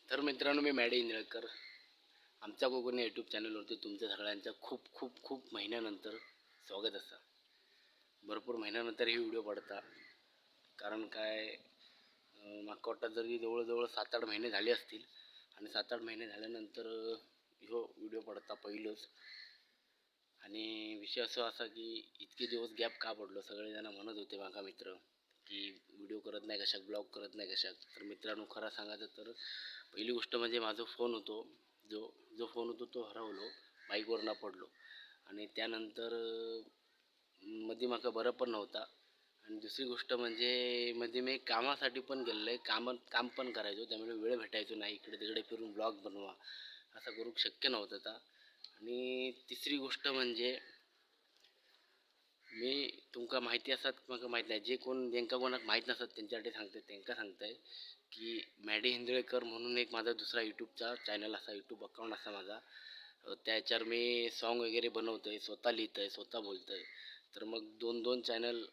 तर मित्रांनो, मी मॅडी इंदळकर, आमच्या कोकणी यूट्यूब चॅनलवरती तुमच्या सगळ्यांचं खूप खूप खूप महिन्यानंतर स्वागत असतं. भरपूर महिन्यानंतर ही व्हिडिओ पडता, कारण काय माका वाटतं जरी जवळजवळ 7-8 महिने झाले असतील आणि 7-8 महिने झाल्यानंतर ह्यो व्हिडिओ पडता पहिलोच. आणि विषय असो असा की इतके दिवस गॅप का पडलो, सगळेजण म्हणत होते माका मित्र की व्हिडिओ करत नाही कशाक, ब्लॉग करत नाही कशाक. तर मित्रांनो, खरं सांगायचं तर पहिली गोष्ट म्हणजे माझा फोन होतो, जो जो फोन होतो तो हरवलो, बाईकवरनं पडलो आणि त्यानंतर मध्ये माका बरं पण नव्हता. आणि दुसरी गोष्ट म्हणजे मध्ये मी कामासाठी पण गेलेलो आहे, काम पण करायचो, त्यामुळे वेळ भेटायचो नाही, इकडे तिकडे फिरून ब्लॉग बनवा असं करू शक्य नव्हतं आता. आणि तिसरी गोष्ट म्हणजे मी तुमका माहिती असत म्हाका माहीत नाही, जे कोण ज्यांका कोणाक माहीत नसत त्यांच्यासाठी सांगते, त्यांका सांगताय की मॅडी हिंदळेकर म्हणून एक माझा दुसरा यूट्यूबचा चॅनल असा, यूट्यूब अकाउंट असा माझा, त्याच्यावर मी सॉन्ग वगैरे बनवतो आहे, स्वतः लिहितं आहे, स्वतः बोलतो आहे. तर मग दोन दोन चॅनल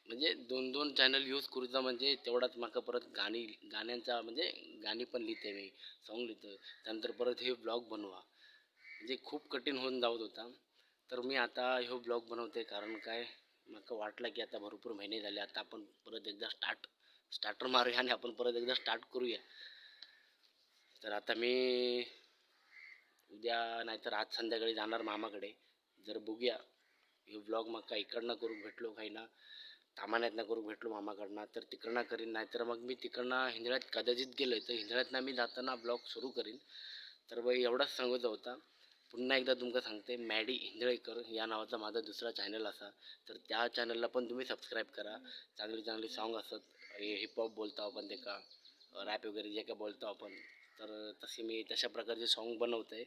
म्हणजे दोन दोन चॅनल यूज करूचा म्हणजे तेवढाच म्हाका परत गाणी गाण्यांचा म्हणजे गाणी पण लिहिते मी, सॉन्ग लिहितो, त्यानंतर परत हे ब्लॉग बनवा म्हणजे खूप कठीण होऊन जात होता. तर मी आता ह्यो ब्लॉग बनवते कारण काय म्हाका वाटलं की आता भरपूर महिने झाले, आता आपण परत एकदा स्टार्टर मारूया आणि आपण परत एकदा स्टार्ट करूया. तर आता मी उद्या नाहीतर आज संध्याकाळी जाणार मामाकडे, जर बघूया हे ब्लॉग म्हाका इकडनं करू भेटलो काही ना तामान्यातनं करू भेटलो मामाकडनं तर तिकडनं करीन, नाहीतर मग मी तिकडनं हिंदळ्यात कदाचित गेलो तर हिंदळ्यातनं मी जाताना ब्लॉग सुरू करीन. तर बाई एवढाच सांगायचा होता. पुन्हा एकदा तुमका सांगते, मॅडी हिंदळेकर या नावाचा माझा दुसरा चॅनल असा, तर त्या चॅनलला पण तुम्ही सबस्क्राईब करा. चांगली चांगली सॉन्ग असत, हिपहॉप बोलतो आपण ते का रॅप वगैरे जे काय बोलतो आपण, तर तसे मी तशा प्रकारचे सॉन्ग बनवतो आहे.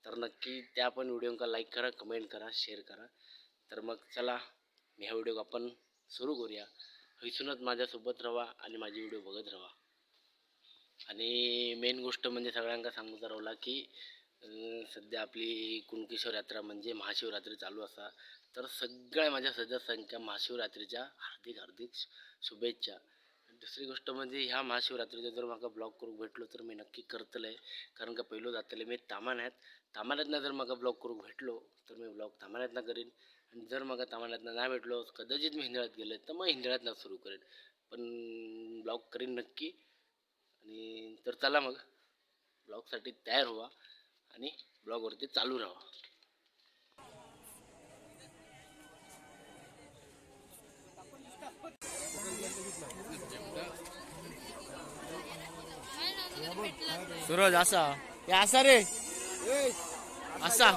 तर नक्की त्या पण व्हिडिओंका लाईक करा, कमेंट करा, शेअर करा. तर मग चला मी ह्या व्हिडिओ आपण सुरू करूया. हयसूनच माझ्यासोबत राहा आणि माझी व्हिडिओ बघत राहा. आणि मेन गोष्ट म्हणजे सगळ्यांका सांगूचा राहिला की सध्या आपली कुणकेश्वर यात्रा म्हणजे महाशिवरात्री चालू असा, तर सगळ्या माझ्या सदस्यांच्या महाशिवरात्रीच्या हार्दिक हार्दिक शुभेच्छा. दुसरी गोष्ट म्हणजे ह्या महाशिवरात्रीचा जर म्हाका ब्लॉग करूंक भेटलो तर मी नक्की करतले, कारण का पहिलो जातले मी तामान्यात, तामान्यातनं जर म्हाका ब्लॉग करूंक भेटलो तर मी ब्लॉग तामान्यातनं करीन, आणि जर म्हाका तामान्यातनं नाही भेटलो कदाचित मी हिंदळ्यात गेले तर मग हिंदळ्यातनं सुरू करेन, पण ब्लॉग करीन नक्की. आणि तर चला मग ब्लॉगसाठी तयार व्हा आणि ब्लॉगवरती चालू राहा. सूरज असा हे असा रे असा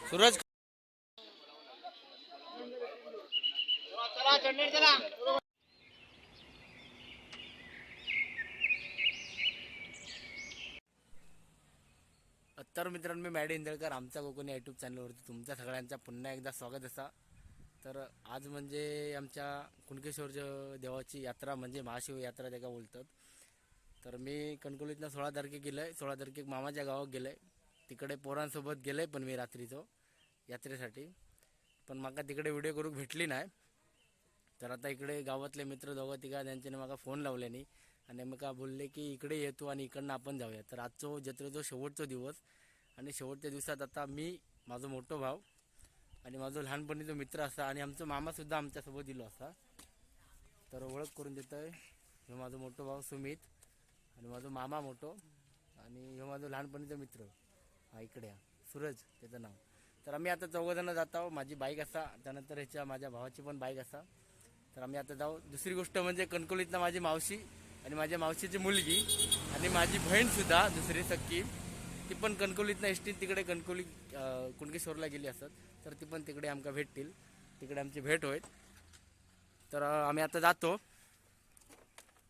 सूरज. तर मित्रांनो, मी मॅडी इंदळकर, आमचा कोकणी यूट्यूब चॅनलवरती तुमच्या सगळ्यांचा पुन्हा एकदा स्वागत असा. तर आज म्हणजे आमच्या कुणकेश्वर देवाची यात्रा म्हणजे महाशिव यात्रा त्याका बोलतात. तर मी कणकवलीतनं 16 तारखेक गेलो आहे, 16 तारखेक मामाच्या गावात गेलो आहे, तिकडे पोरांसोबत गेलो आहे पण मी रात्रीचो यात्रेसाठी, पण माका तिकडे व्हिडिओ करूक भेटली नाही. तर आता इकडे गावातले मित्र दोघं तिघा त्यांच्याने माका फोन लावल्यानी आणि माका बोलले की इकडे येतो आणि इकडनं आपण जाऊया. तर आजचो जत्रेचो शेवटचो दिवस आणि शेवटच्या दिवसात आता मी, माझो मोठो भाव आणि माझो लहानपणीचो मित्र असा आणि आमचो मामासुद्धा आमच्यासोबत दिलो असा. तर ओळख करून देतो आहे, ह्यो माझो मोठो भाव सुमित आणि माझो मामा मोठो आणि ह्यो माझो लहानपणीचा मित्र हा इकडे हा सूरज त्याचं नाव. तर आम्ही आता चौघजणं जात आहोत, माझी बाईक असा, त्यानंतर ह्याच्या माझ्या भावाची पण बाईक असा. तर आम्ही आता जाऊ. दुसरी गोष्ट म्हणजे कणकवलीतनं माझी मावशी आणि माझ्या मावशीची मुलगी आणि माझी बहीणसुद्धा दुसरी सख्खी, ती पण कणकवलीतनं एस टी तिकडे कणकवली कुणकेश्वरला गेली असत, तर ती पण तिकडे आमका भेटतील, तिकडे आमची भेट होईल. तर आम्ही आता जातो,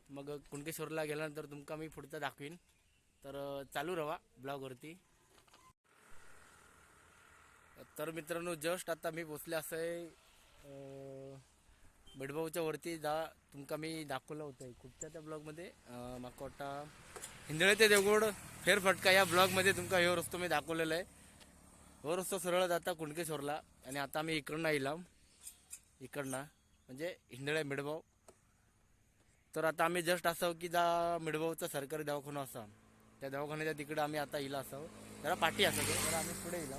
मग कुणकेश्वरला गेल्यानंतर तुमका मी पुढचं दाखवीन. तर चालू रहा ब्लॉगवरती. तर मित्रांनो, जस्ट आता मी पोचले असं बेडभाऊच्या वरती जा तुमका मी दाखवलं होतं कुठच्या त्या ब्लॉगमध्ये, माका वाटता हिंदळे ते देवगड फेरफटका या ब्लॉगमध्ये तुमका ह्यो रस्तो मी दाखवलेला आहे. हो रस्तो सरळ जाता कुणकेश्वरला आणि आता आम्ही इकडनं येईल, इकडनं म्हणजे हिंदळे मिडभाऊ. तर आता आम्ही जस्ट असं की जा मिडगावचा सरकारी दवाखाना असा, त्या दवाखान्याच्या तिकडं आम्ही आता इला असावं, जरा पाठी असावं, जरा आम्ही पुढे इला.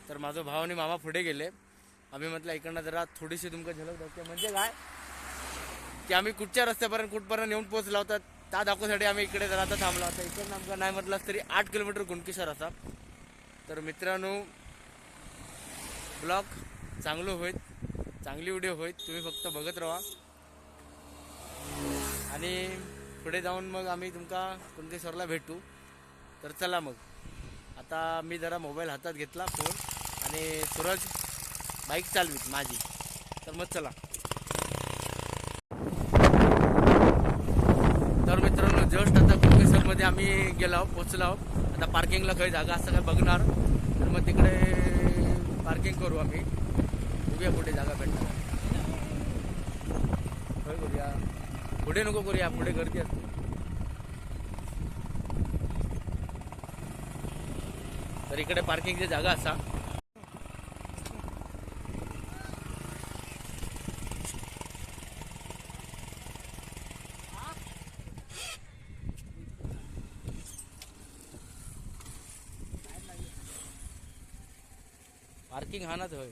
तर माझा भाव आणि मामा पुढे गेले. आम्ही म्हटलं इकडनं जरा थोडीशी तुमका झलक दाखवूया, म्हणजे काय की आम्ही कुठच्या रस्त्यापर्यंत कुठपर्यंत येऊन पोहोचला होता त्या दाखवसाठी आम्ही इकडे जरा आता थांबलो होता. इकडनं आमका नाही म्हटलं तरी 8 किलोमीटर कुणकेश्वर असा. तर मित्रांनो, ब्लॉग चांगलं होईल, चांगली व्हिडिओ होईल, तुम्ही फक्त बघत राहा. आणि पुढे जाऊन मग आम्ही तुमका कुणकेश्वरला भेटू. तर चला मग आता मी जरा मोबाईल हातात घेतला फोन, आणि सूरज बाईक चालवीत माझी. तर मग चला. तर मित्रांनो, जस्ट आता कुणकेश्वरमध्ये आम्ही गेलो, पोचलो. आता पार्किंगला काही जागा असं काय बघणार, तर मग तिकडे पार्किंग करू आम्ही. बघूया कुठे जागा भेटणार. होय, करूया पुढे, नको करूया पुढे, गर्दी असते. तर इकडे पार्किंगची जागा असा. पार्किंग हा ना होय.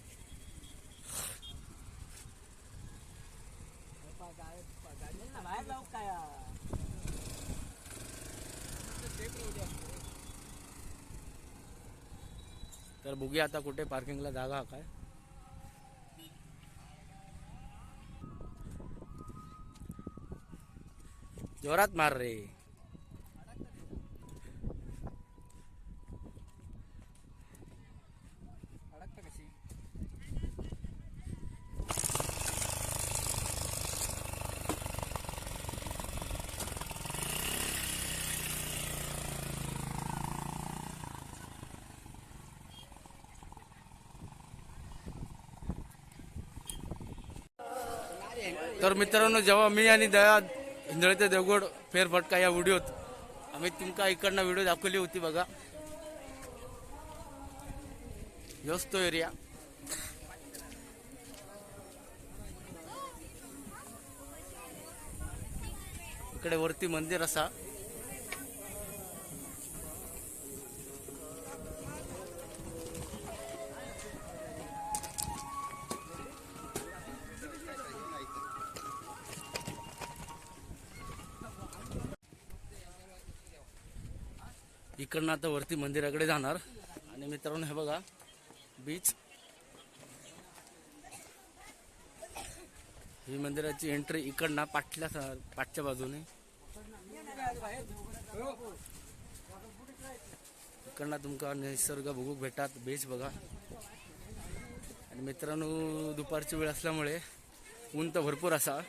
तर बघूया आता कुठे पार्किंगला जागा हा काय. जोरात मार रे. तर मित्रांनो, जेव्हा मी आणि दया हिंदळे ते देवगड फेरफटका या व्हिडिओत आम्ही तुमका इकडनं व्हिडिओ दाखवली होती बघा, ह्योच तो एरिया. इकडे वरती मंदिर असा. इकडनं आता वरती मंदिराकडे जाणार. आणि मित्रांनो, हे बघा बीच. ही मंदिराची एंट्री इकडनं पाठल्या पाठच्या बाजूने. इकडनं तुमका निसर्ग बघूक भेटात, बीच बघा. आणि मित्रांनो, दुपारची वेळ असल्यामुळे ऊन तर भरपूर असा.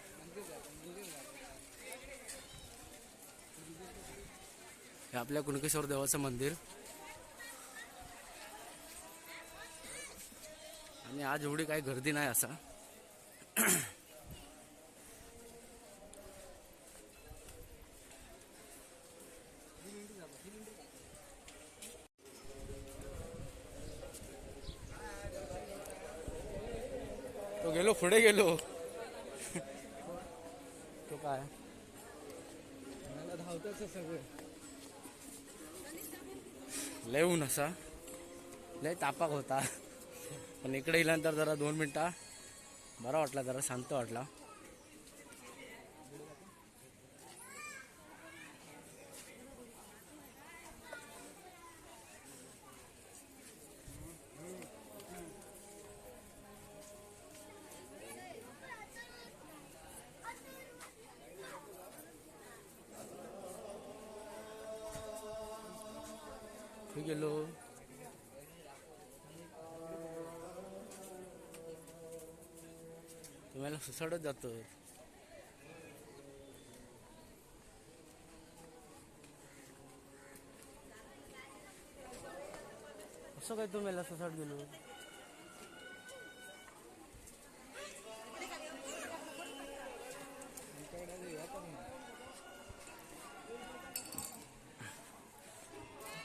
हे आपल्या कुणकेश्वर देवाचं मंदिर. आणि आज एवढी काही गर्दी नाही असा. तो गेलो, पुढे गेलो. तो काय धावतच सगळं. लय ऊन असा, लय तापाक होता. पण इकडे इल्यानंतर जरा 2 मिनटं बरा वाटला, जरा शांत वाटला. मी गेलो. तुम्हाला सुसाडत जातो. असं काय तुम्हाला सुसाट गेलो.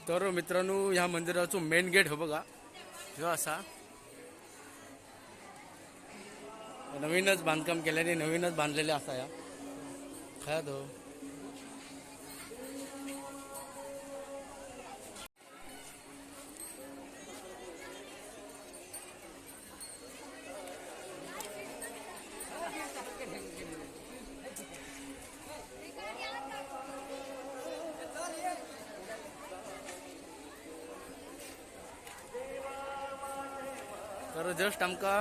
तर मित्रांनो, ह्या मंदिराचं मेन गेट हो बघा, ह्यो असा नवीनच बांधकाम केल्याने नवीनच बांधलेले असा या. खा दो. तर जस्ट आमका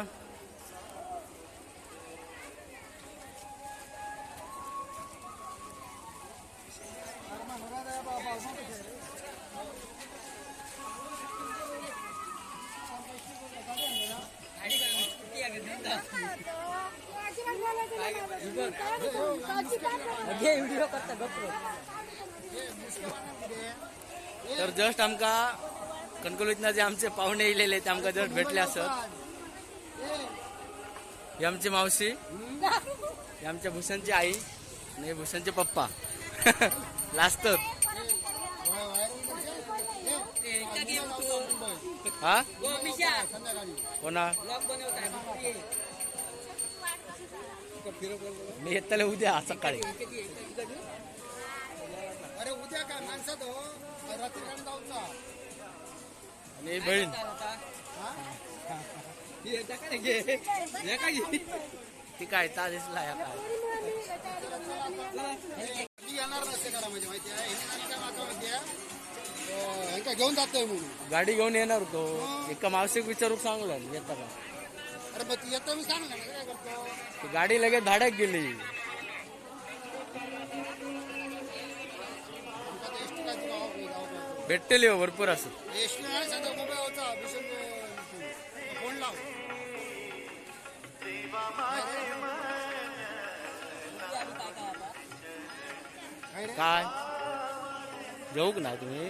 तर जस्ट आमका कणकवलीतना जे आमचे पाहुणे येयलेले ते आमका जस्ट भेटले असत. ही आमची मावशी, ही आमच्या भूषणची आई आणि हे भूषणचे पप्पा. लाजतात हा कोणा. मी येतले उद्या सकाळी. अरे उद्या काय माणसात हो रात्री काम जाऊचा. आणि ही बहीण ती काय ता दिसला या काय. मी येणार नसते करा म्हणजे माहिती आहे ह्यांनी काय माझं माहिती आहे ह्यांका घेऊन जातोय म्हणून गाडी घेऊन येणार होतो. एका मावशीक विचारूक सांगलं येता का. अरे मग ती येतो मी सांगलं ना काय करतो. ती गाडी लगेच भाड्यात गेली. एसटी काय तुला भेटतेली हो भरपूर असं. एसटी नाही सांगा मुंबई होता भूषण फोन लाव. काय रे? काय जेवूक ना तुम्ही.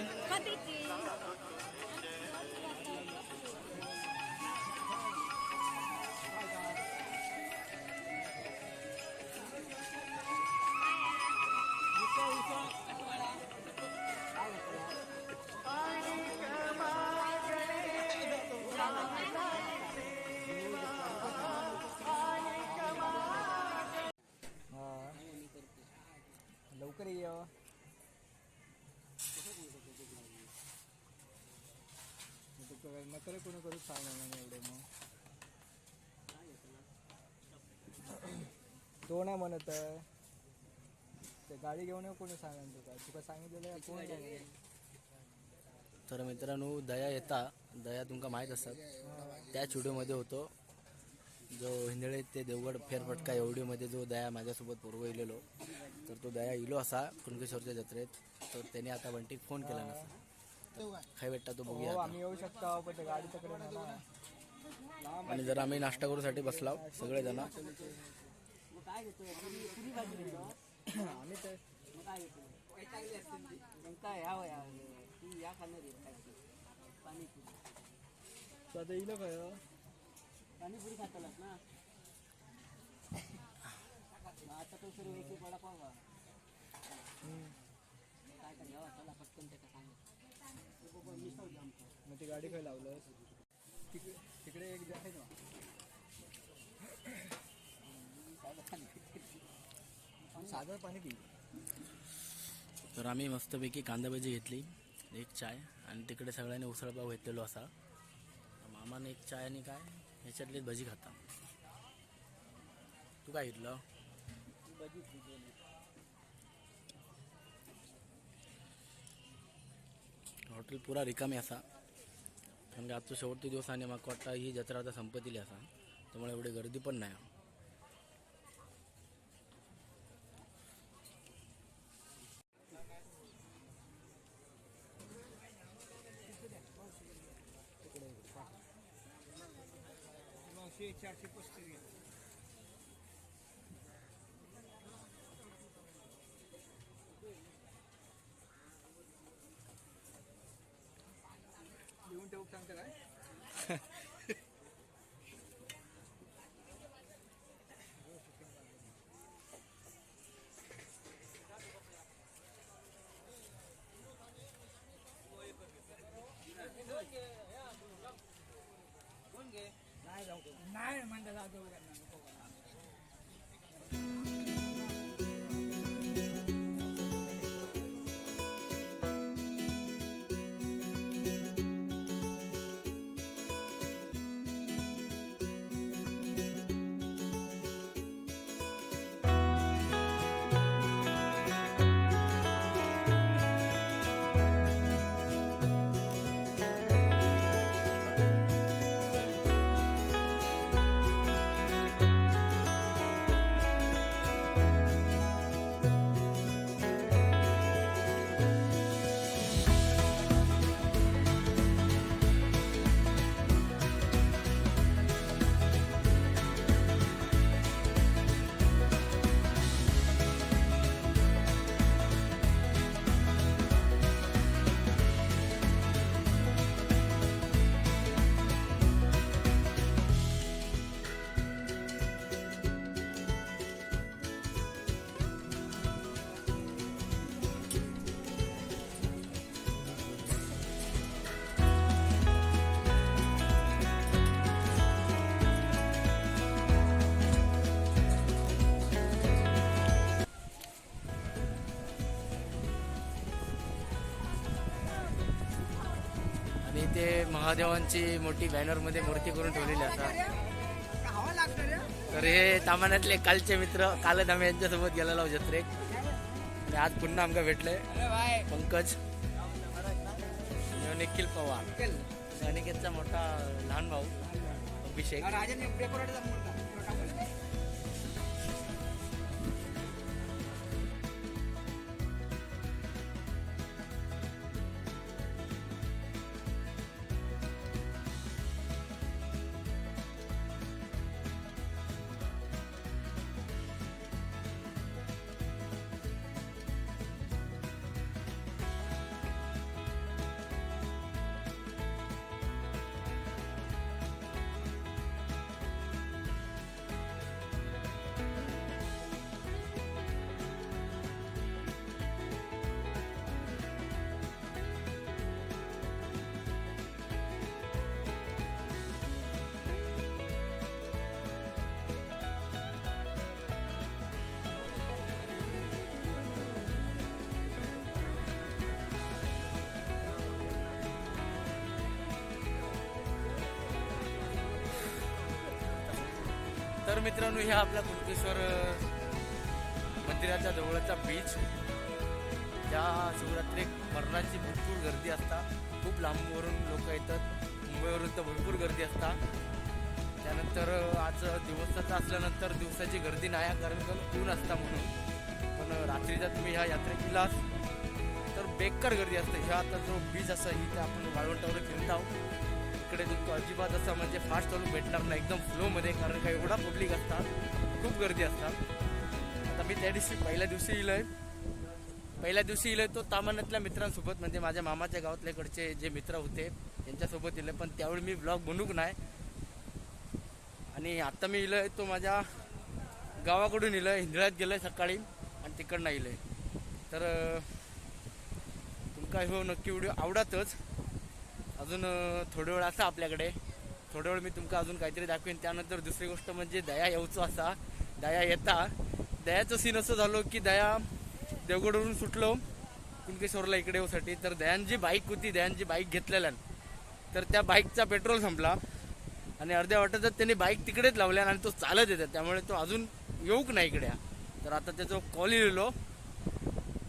लवकर ये. नकर कोणी करू सांगणार नाही एवढे मग. तो नाही म्हणत आहे ते गाडी घेऊन ये कोणी सांगेल तुका. तुका सांगितलेलं आहे कोण नाही. तर मित्रांनो दया येता दया तुमका माहीत असतात त्याच व्हिडिओमध्ये होतो जो हिंदळे ते देवगड फेरफटका या व्हिडिओमध्ये जो दया माझ्यासोबत पूर्व इलेलो तर तो दया इलो असा कुणकेश्वरच्या जत्रेत. तर त्याने आता बंटीक फोन केला नसा काय भेटता तो बघूया हो आता. आम्ही येऊ शकतो पण ते गाडी तकडे नाही ना. आणि जर आम्ही नाश्ता करूसाठी बसलाव सगळेजण. आम्ही तर तू आता येईल काय पाणीपुरी खातालास ना आता तो सुरू एक वडापाव बा. काय कर चला पटकन त्याला सांग. मग ती गाडी काय लावलं तिकडे तिकडे एक आहे ना. साधं पाणी पी. तर आम्ही मस्तपैकी कांदा भजी घेतली एक चाय आणि तिकडे सगळ्यांनी उसळपाव घेतलेलो असा. मामाने एक चाय आणि काय ह्याच्यातलीच भजी खाता. तू काय घेतलं? हॉटेल पुरा रिकामी असा कारण की आजचा शेवटचा दिवस आणि म्हाका वाटतं ही जत्रा आता संपतली असा त्यामुळे एवढी गर्दी पण नाही. लिहून ठेवू सांगता काय? नाही म्हणतात. इथे महादेवांची मोठी बॅनरमध्ये मूर्ती करून ठेवलेली असा. तर हे तामाण्यातले कालचे मित्र, कालच आम्ही यांच्यासोबत गेलेलो जत्रेक आणि आज पुन्हा आमका भेटले पंकज आणि निखिल पवार, अनिकेतचा मोठा लहान भाऊ अभिषेक. तर मित्रांनो, ह्या आपला कुणकेश्वर मंदिराच्या जवळचा बीच. त्या शिवरात्री मरणाची भरपूर गर्दी असतात, खूप लांबवरून लोक येतात, मुंबईवरून तर भरपूर गर्दी असतात. त्यानंतर आज दिवसाचा असल्यानंतर दिवसाची गर्दी नाही, कारण का ऊन असता म्हणून. पण रात्रीचा तुम्ही ह्या यात्रेत गेलास तर बेकार गर्दी असते. ह्या आता जो बीच असा इथे आपण वाळवंटावर फिरत आहोत, इकडे तुमका अजिबात असं म्हणजे फास्ट चालू भेटणार नाही, एकदम फ्लोमध्ये, कारण का एवढा पब्लिक असतात, खूप गर्दी असतात. आता मी त्या दिवशी पहिल्या दिवशी इलोय, पहिल्या दिवशी इलोय तो तामाण्यातल्या मित्रांसोबत, म्हणजे माझ्या मामाच्या गावातल्याकडचे जे मित्र होते त्यांच्यासोबत इलोय. पण त्यावेळी मी ब्लॉग बनवूक नाही. आणि आता मी इलोय तो माझ्या गावाकडून इलोय, हिंदळ्यात गेलोय सकाळी आणि तिकडनं इलोय. तर तुमका हो नक्की व्हिडिओ आवडतच. अजून थोडं वेळ असा आपल्याकडे, थोडं वेळ मी तुमका अजून काहीतरी दाखवेन. त्यानंतर दुसरी गोष्ट म्हणजे दया येऊचो असा, दया येता दयाचं सीन असं झालो की दया देवगडवरून सुटलो कुणकेश्वरला इकडे येऊसाठी. तर दयांची बाईक होती, दयांची बाईक घेतलेल्या, तर त्या बाईकचा पेट्रोल संपला आणि अर्ध्या वाटेतच त्यांनी बाईक तिकडेच लावल्या आणि तो चालत येतात, त्यामुळे तो अजून येऊक नाही इकडे. तर आता त्याचा कॉल येलो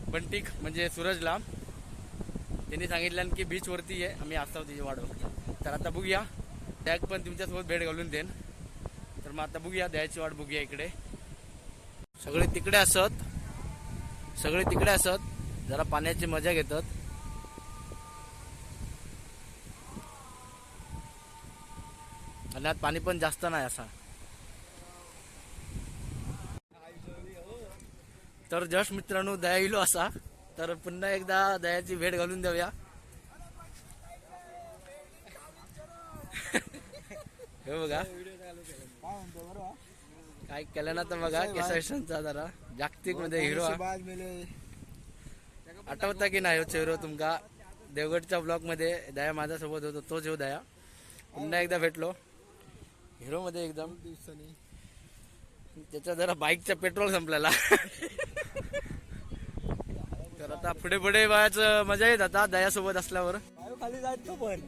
बंटीक म्हणजे सूरजला, त्यांनी सांगितलं की बीचवरती आहे, आम्ही असतो तिची वाट बघतो. तर आता बघूया, त्याग पण तुमच्यासोबत भेट घालून देईन. तर मग आता बघूया, द्यायची वाट बघूया. इकडे सगळे तिकडे असत, सगळे तिकडे असत, जरा पाण्याची मजा घेतात. आणि आत पाणी पण जास्त नाही असा. तर जस्ट मित्रांनो दया इलो असा, तर पुन्हा एकदा दयाची भेट घालून देऊया. हे बघा काय केलं ना, तर बघा केसरचा जरा जागतिक मध्ये हिरो आठवता की नाही हो चेहरो तुमका? देवगडच्या ब्लॉग मध्ये दया माझ्यासोबत होतो, तोच हो दया. पुन्हा एकदा भेटलो हिरो मध्ये एकदम. त्याचा जरा बाईकचा पेट्रोल संपलेला. तर आता पुढे पुढे बायाच मजा येत आता दयासोबत असल्यावर. खाली जात तो पण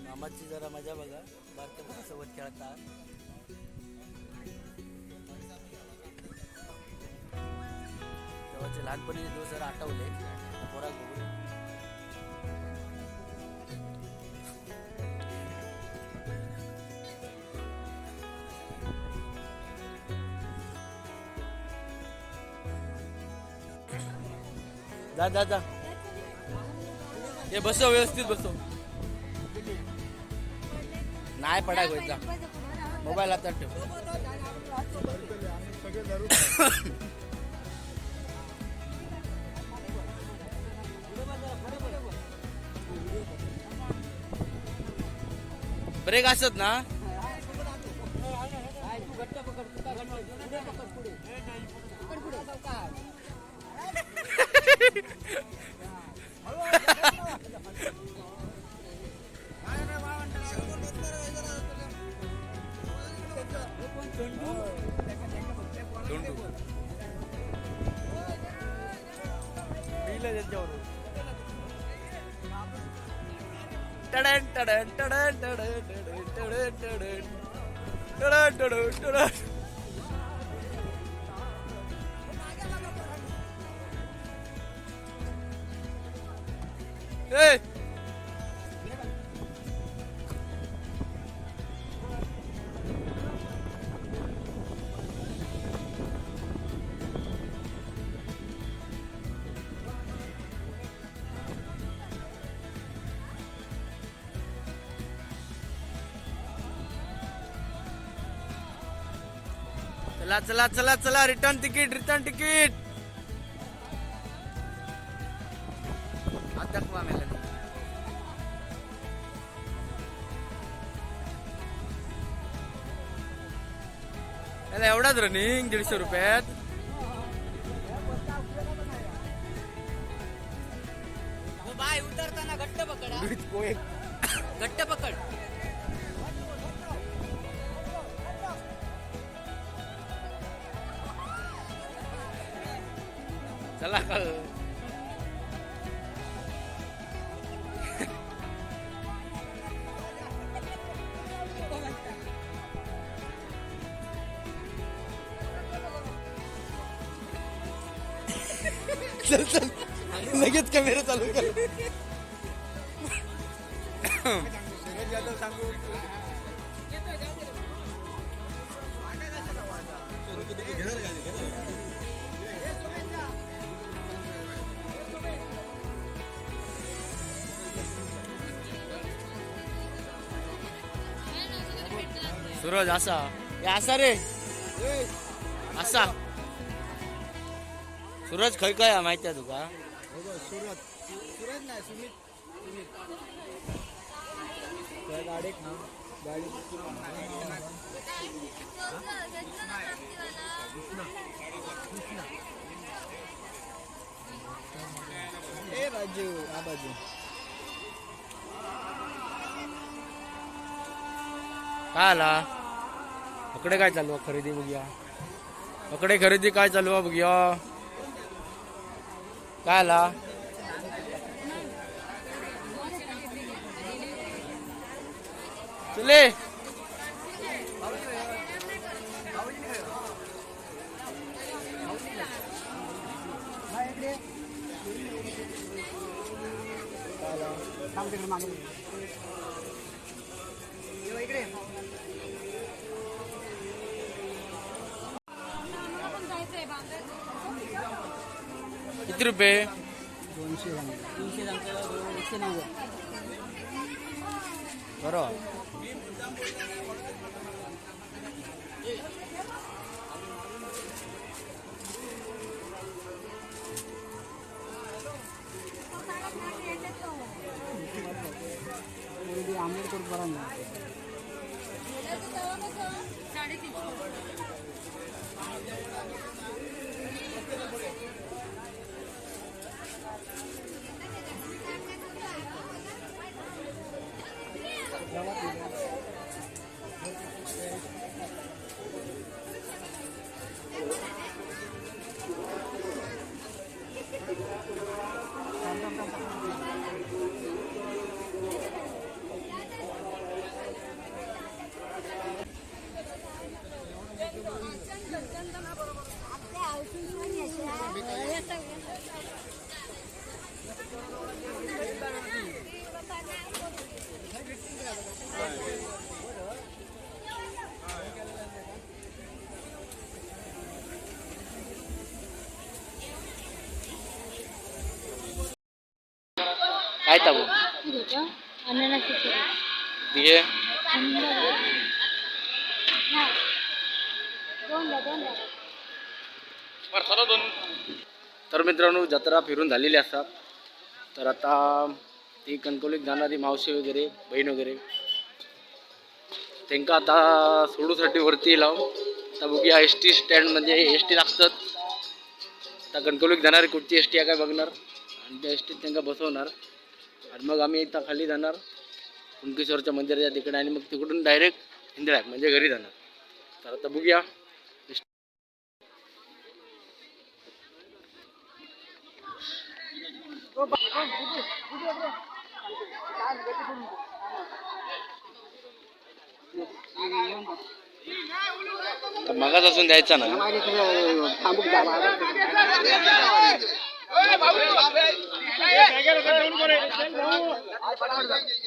मामाची जरा मजा बघा, बारक्या भावासोबत खेळतात. तेव्हाचे लहानपणीचे दिवस जरा आठवले पोराक बघून. जा जा जा, हे बसव व्यवस्थित बसव, नाही पडा गोयचा मोबाईल हातात ठेव. ब्रेक असत ना? धोंडू. इला त्यांच्यावर. टडन टडन टडन टडन टडन टडन टडन टडन टडन टडन. ए चला चला चला चला, रिटर्न तिकीट, रिटर्न तिकीट. आता दाखवा मेला. याला एवढाच रनिंग 150 रुपयात. बाय, उतरताना घट्ट पकड हा. घट्ट पकड. चला. चल चल, लगेच कॅमेरा चालू कर. सूरज असा हे असा रे असा. सूरज खय काय हा माहिती आहे तुका? सुरत सुरत नाही, सुमित सुमित. त्या गाडीत ना गाडी. ए राजू, हा बाजू. काय आला अकडे? काय चालू आहे खरेदी बघूया. अकडे खरेदी काय चालू आहे बघूया. काय आला? चले. किती रुपये? 200. 300 सांगतो, 190. बरोबर. आंबेडकर बरा नाही. काय ताबू दिये? तर मित्रांनो, जत्रा फिरून झालेली असतात. तर आता ती कणकवलीत जाणारी मावशी वगैरे, बहीण वगैरे, त्यांका आता सोडूसाठी वरती लाव. आता बघूया, एस टी स्टँडमध्ये एस टी लागतात. आता कणकवलीत जाणारी कुठची एस टी आहे काय बघणार आणि त्या एस टीत त्यांना बसवणार आणि मग आम्ही इथं खाली जाणार कुणकेश्वरच्या मंदिराच्या तिकडे आणि मग तिकडून डायरेक्ट हिंदळ्याक म्हणजे घरी जाणार. तर आता बघूया. मगाच असून द्यायचा ना.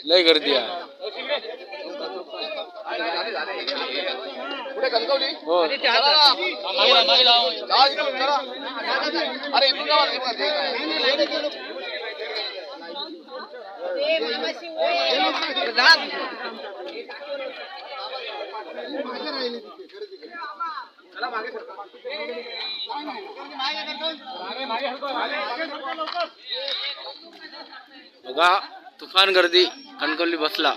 लय गर्दी आहे. हो. बघा, तुफान गर्दी कणकवली बसला,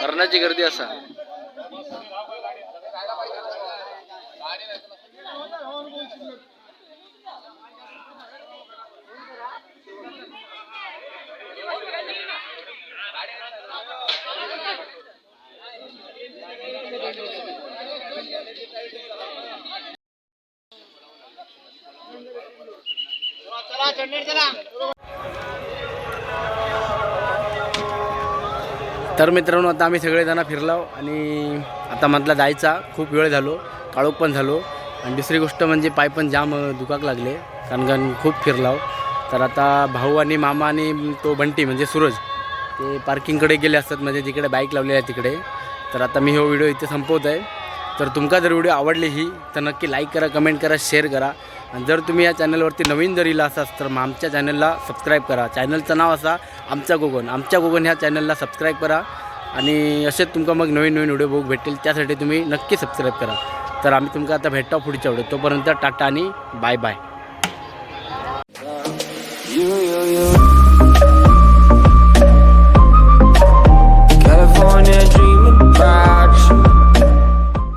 मरणाची गर्दी असा. तर मित्रांनो, आता आम्ही सगळेजण फिरलो आणि आता म्हटलं जायचा, खूप वेळ झालो, काळोख पण झालो आणि दुसरी गोष्ट म्हणजे पाय पण जाम दुखाक लागले, कारण कारण खूप फिरलो. तर आता भाऊ आणि मामा आणि तो बंटी म्हणजे सूरज ते पार्किंगकडे गेले असतात, म्हणजे जिकडे बाईक लावलेली आहे तिकडे. तर आता मी हो व्हिडिओ इथे संपवत आहे. तर तुमका जर व्हिडिओ आवडली ही तर नक्की लाईक करा, कमेंट करा, शेअर करा आणि जर तुम्ही या चॅनलवरती नवीन जर इला असाल तर मग आमच्या चॅनलला सबस्क्राईब करा. चॅनलचं नाव असा आमचा कोकण. आमच्या कोकण ह्या चॅनलला सबस्क्राईब करा आणि असेच तुमका मग नवीन नवीन व्हिडिओ बघू भेटेल, त्यासाठी तुम्ही नक्की सबस्क्राईब करा. तर आम्ही तुमका आता भेटतो पुढच्या व्हिडिओ, तोपर्यंत टाटा आणि बाय बाय. You